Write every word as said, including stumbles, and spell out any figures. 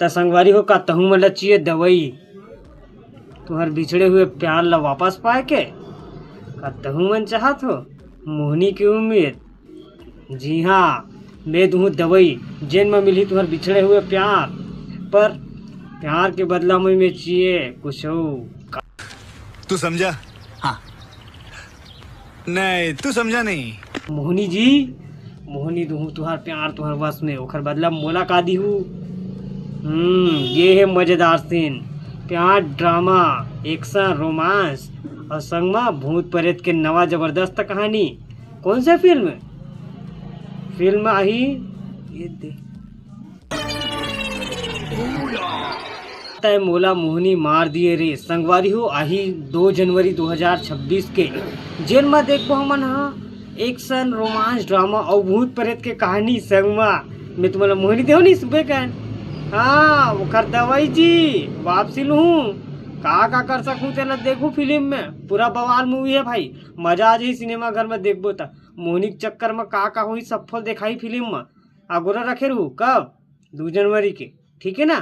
त संगवारी हो, का तहूँ मन ल चाहिए दवाई, तुहर बिछड़े हुए प्यार ला वापस पाए के? का तहूँ मन चाहत हो मोहनी के उम्मीद? जी हाँ, मैं दूहूँ दवाई, जेन म मिलही तुहर बिछड़े हुए प्यार, पर प्यार के बदला में मैं चाहिए कुछ हो। तू समझा? हाँ। नहीं, तू समझा नहीं। मोहनी जी, मोहनी दूहूँ तुहर प्यार तुहर वश में, ओखर बदला मोला का दिहू? हम्म, ये है मजेदार सीन। प्यार, ड्रामा, एक्शन, रोमांस और संग मा भूत प्रेत के नवा जबरदस्त कहानी। कौन सा फिल्म? फिल्म आही, ये दे। तय मोला मोहनी मार दिए रे। संगवारी हो, आही दो जनवरी दो हज़ार छब्बीस के, जेन मा देखबो हमन हा एक्शन, रोमांस, ड्रामा और भूत प्रेत के कहानी। संग मा मैं तुमन ला मोहनी देव नहीं सुबह कहन। हाँ, ओकर दवाई जी, वापसी लूहूँ। का का कर सकूँ तेला देखू फिल्म में। पूरा बवाल मूवी है भाई, मजा आ जाही सिनेमा घर में देखबो त। मोहनी के चक्कर में का का होही सब फल देखाही फिल्म में। अगोरा रखे रहू कब? दो जनवरी के, ठीक है ना?